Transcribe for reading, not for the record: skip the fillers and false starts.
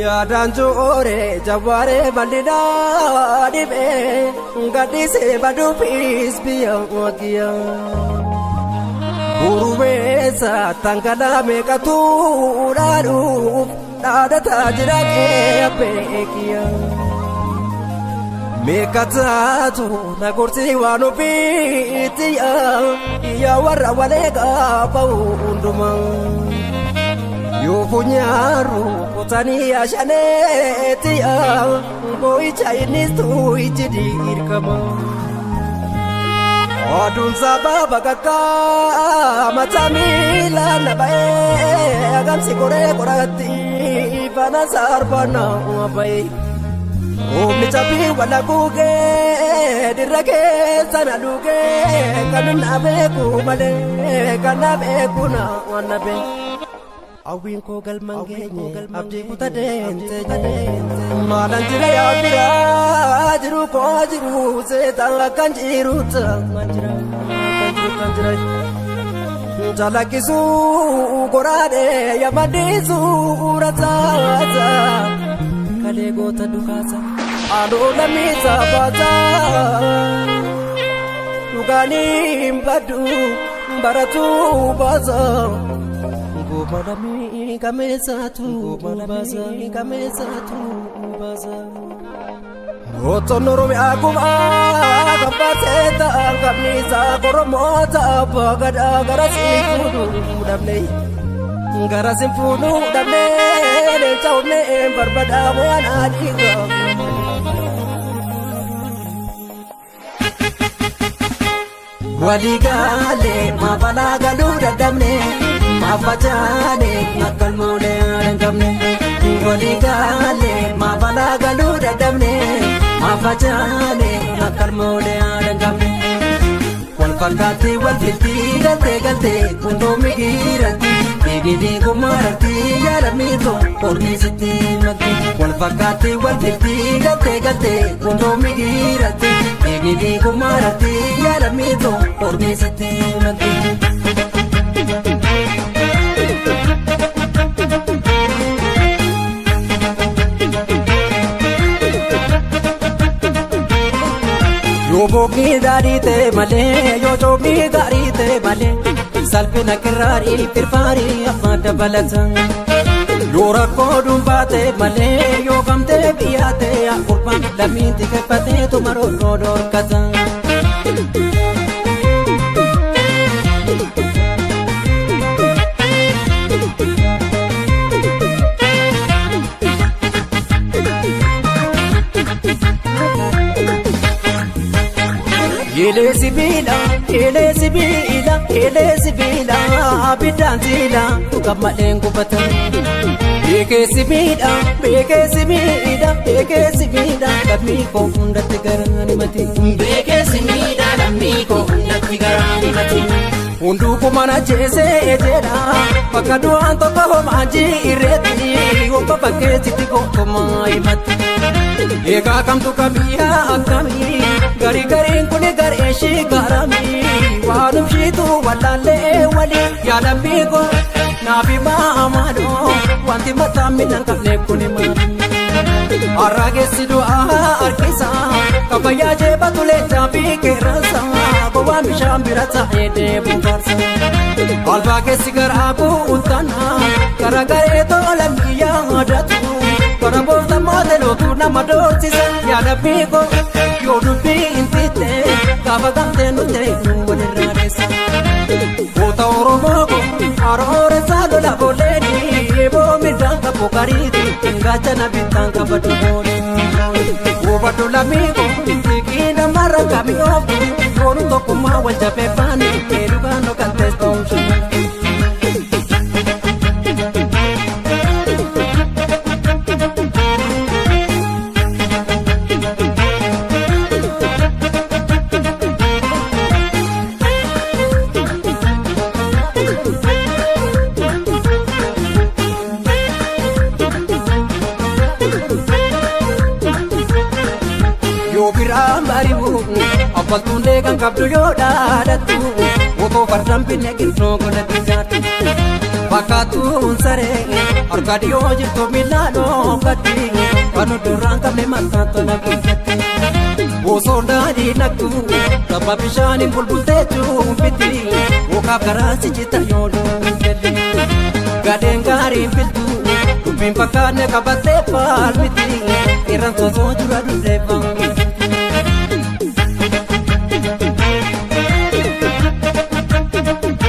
Yaadaan joore jawaaree bal'inaa dhibee gadhiisee baduufis biyya wagiya. Gurubeessa tangalaa meeqatu dhaaduuf dhaadataa jira qe'ee beekiya. Meeqataatu na gorsii waan ofiitiya yaa warra walee gaafa hundumaa. Yoo funyaaru kutanii ashaneetiya boo'icha innis tuu'ichi dirqama. Oduun sababa kakkaa mataa miila na ba'ee agamsi koree qoraatti faana sarbana ba'ee. Oomni cabbii wala guugee dirra keessa na dhugee kan na beeku malee kan na beeku na waan na beeku. Hawwiin koo galmaan geenye abdii kutaa deemte maalaan jira yaa biraa jiru koo jiru seetaan akkan jiru kan jira kan jira calaqqisuu goraadee yamaddiisuu rasaasa kalee goota dhukaasa haaloo lammiisa baata dhugaaniin baddu baratu baasa. Gomadami kameesatu baasa kameesatu baasa. Gootonni Oromiyaa gumaa gabaasee ta'an qabniisa Oromoota abbaa gadaa gara siin fuudhuu dhabne. Gara siin fuudhuu dhabne leenca onnee barbaada waan adii qabu. Waligaalee maabalaa galuu dadhabne. Maafachaane akkan moolee hin qabne. Waligaalee maabalaa galuu dadhabne. Maafachaane akkan moolee hin qabne. Wal fakkaatti wal filti galtee galtee hundoomi giiratti. Eegidee gommaratti yaadamiitoo ormiisitti makki. Wal fakkaatti wal filti galtee galtee hundoomi giiratti. Eegidee gommaratti yaadamiitoo ormiisitti makki. Yoo bookni gaarii ta'e malee yoo coomni gaarii ta'e malee salphina kiraarii firfaarii afaan dabalata. Yoo rakkoo dhuunfaa ta'e malee yoo gamtee biyyaa ta'e akurbaan lammiin xiqqeeffatee tumaroo dhorkata. Eelee sibiila, eelee sibiila, eelee sibiila, abiddaan siila, gammadheen gubata. Beekee sibiila, beekee sibiila, beekee sibiila, lammii koo hundatti garaan himate. Beekee sibiila, lammii koo hundatti garaan himate. Hunduu kumana jeesee jedha, bakka du'aan tokko homaa jireetti, obbo bakkeessitti gootumaa himate. Eegaa kamtu kabiyyaa akkamii garii gariin kuni garee ishii garamii waan umshiitu wallaallee walii yaadambii koo naafi maamaadhoo wanti mataa miidhaan qabne kuni maali. Har'a keessi du'aa harkisa kabajaa jeebatu leencaa fi qeerransa gowwaan bishaan bira taa'ee deemu farsa. Albaa keessi garaa guuttana gara garee tola biyyaa adatu. Bara boota mootelotu nama doorsisa yaadambii koo yoo dubbii hin fitte gaafa gamtee nuti nu walirraa dheessa. Goota Oromoo koo harooreessaa lola booleeni eeboo midhaan qabu kariiti gaachana bittaan qabatu boole. Hubadhu lammii koo liqii namarra kamii ooftu yoonu tokkummaa wal jabeeffaani dhugaan dhokattees ta'uun. Abbaltuun kan qabdu yoo dhaadattu otoo fardaan binne qilxoo godhatti jaartu. Fakkaatuun saree harka dhiyoo jirtu miilaan oofatti kan duraan qabne mataan tola kuufatti. Osoo daadhii naqxu tabba bishaaniin bulbultee cuunfiti mukaaf garaa si cita yoo dhuunfette. Gadeen gaariin filtu dubbiin fakkaanne qabattee faalmiti